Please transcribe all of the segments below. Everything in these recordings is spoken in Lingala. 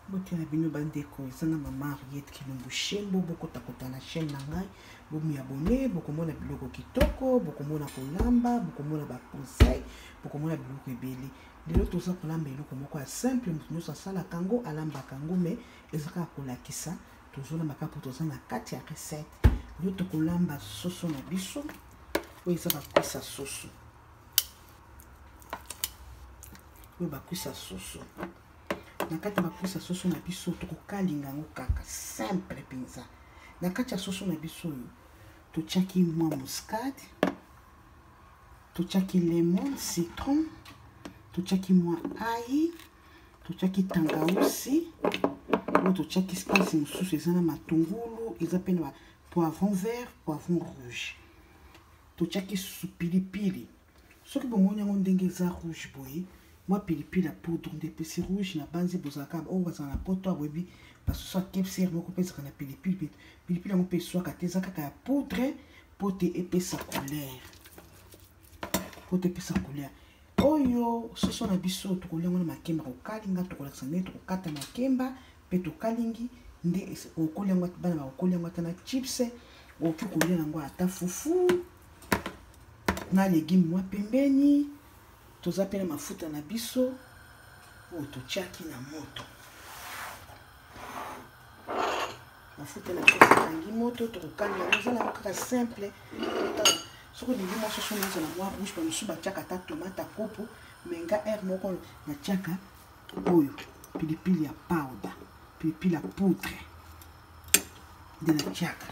Mbote na bino bandeko, eza na mama Henriette Kilumbu Shembo. Bokotakota na chaîne na ngai, bomi abonne, bokomona biloko kitoko, bokomona kolamba, bokomona ba conseil, bokomona biloko ebele. Lelo toza kolamba eloko moko ya simple, moto nyonso asalaka yango, alambaka yango, mais eza kaka kolakisa. Tozolamba kaka mpo toza na kati ya recette. Lelo tokolamba soso na biso, oyo eza bakwisa soso, oyo bakwisa soso. Na kati ya bakwisa soso na biso tokokalinga yango kaka simple mpenza. Na kati ya soso na biso oyo totiaki mwa muscade, totiaki lemon, citron, totiaki mwa ail, totiaki tangausi, oyo totiaki spice mosusu eza na matungulu, eza mpe na ba poivron vert, poivron rouge, totiaki susu pilipili. Soki bomoni yango ndenge eza rouge boye, mwa pilipili ya poudre nde epesi rouge. Na banzi bozalaka oyo bazala na poto, aboyebi basusu ya kepser moko mpe ezalaka na pilipili. Pilipili yango mpe eswaka te, eza kaka ya poudre mpo te epesa couleur, mpo te epesa couleur. Oyo soso na biso tokolia yango na makemba kokalinga, tokolakisa ndenge tokokata makemba mpe tokalingi nde okolia yango, bana bakolia yango ata na chips, okoki kolia yango ata fufu na legume mwa pembeni. Toza mpe na mafuta na biso oyo totiaki na moto. Mafuta na biso ekangi moto, tokokalinga yango, eza nango kaka simple. Soki olingi mwa soso na ezala mwa rouge, bamosusu batiaka ata tomate ya kopo, mais nga heure moko natiaka oyo pilipili ya powder, pilipili ya poudre nde natiaka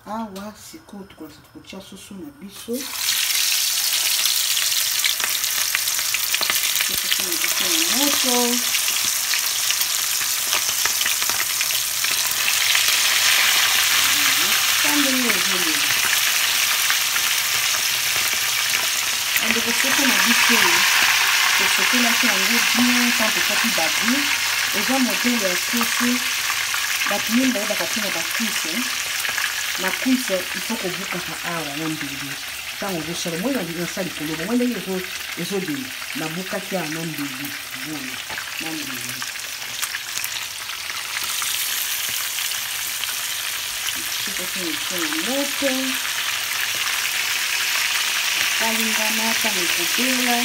awa. Sikoyo tokolakisa, tokotia soso na biso, soso na biso na moto. Ndenge ezolela bandeko, soso na biso oyo tosokolaki yango bien ntango totiaki babu, eza modele ya soso bato mingi bayebaka ntina bacuisse. Na cuisse il faut kobukaka awa na mbeli ntango ozosala. Moi nasa likolo bomoi ndenge ezobela, nabukaki awa na mbeli boye, na mbeli soki na moto kalingama. Ntango ekobela,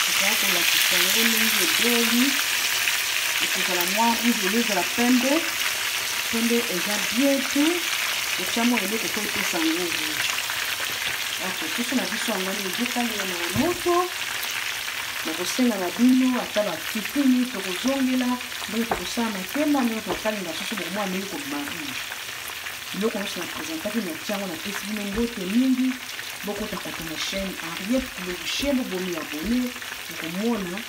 tokoya kolakisa yango ndenge ebeli. Ekozala mwa rouge, elo ezala pembe pembe, eza bien te. Otya mwa eloko po epesa yango rouge. Ok, soso na biso yango wana ezokalingama na moto. Nakosenga na bino ata bafifini, tokozongela ndenge tokosala makemba, ndenge tokokalinga soso, bokomona ndenge kobima rouge. Biloko nyonso na présentaki na tiango, napesi bino mbote mingi. Bokota kota na chaîne Henriette Kilolushembo, bomi abonné, bokomona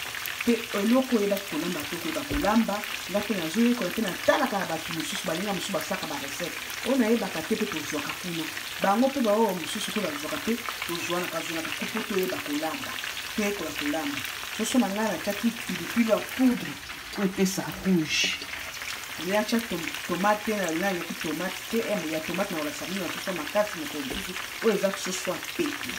mpe eloko oyebaki kolamba te, okoyeba kolamba. Nga mpe nazoyekola mpe natalaka na bato mosusu, baninga mosusu basaka barecette oyo nayebaka te, mpe tozwaka kuna bango mpe baoyo mosusu mpe bazwaka, mpe tozwanaka zwanaka ko mpo toyeba kolamba, toyekola kolamba. Soso na ngai natiaki pilipili ya poudre oyo epesa rouge. Natya tomate, naleki tomate te ya tomate na kolakisa bino na soso makasi mokolo mosusu. Oyo eza soso ya pete,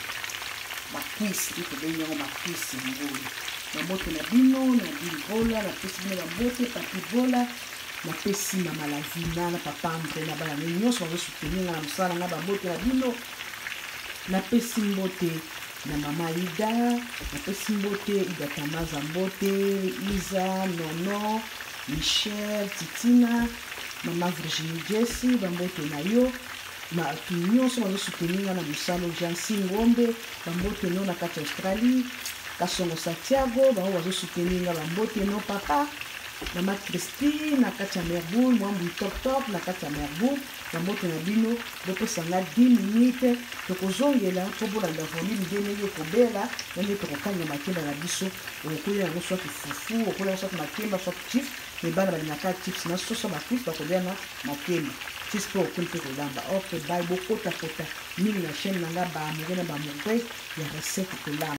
bacuisse nde tobengi yango, bacuisse ngolo. Bambote na bino na bilbola, napesi bino bambote. Papi Bola, napesi mama Lavina na papa Andre na bana nyonso bazosoutenir nga na mosala na nga, bambote na bino. Napesi mbote na mama Ida, napesi mbote Ida Tamaza, mbote Iza, Nono, Michel, Titina, mama Virginie Jesse, bambote na yo. Bato nyonso bazosoutenir nga na mosala, Jansi Ngombe, bambote no na kati ya Australie, Kasongo Santiago, bango bazosoutenir nga, bambote no papa, mama Christine na kati ya Melbourne, mwambu top top na kati ya Melbourne, bambote na bino. Bopesa nga 10 minutes, tokozongela mpo bolanda volume nde ndenge ekobela na ndenge tokokanga makemba na biso. Okolia yango soit fufu, okolia yango soit makemba, soit chips, mais bana balingaka chips na soso, bacuisse bakolia na makemba, chips mpe okoki mpe kolamba. Ok, bye. Bokotakota mingi na chaîne na nga, baamoureux na baamoureuses ya recette kolamba.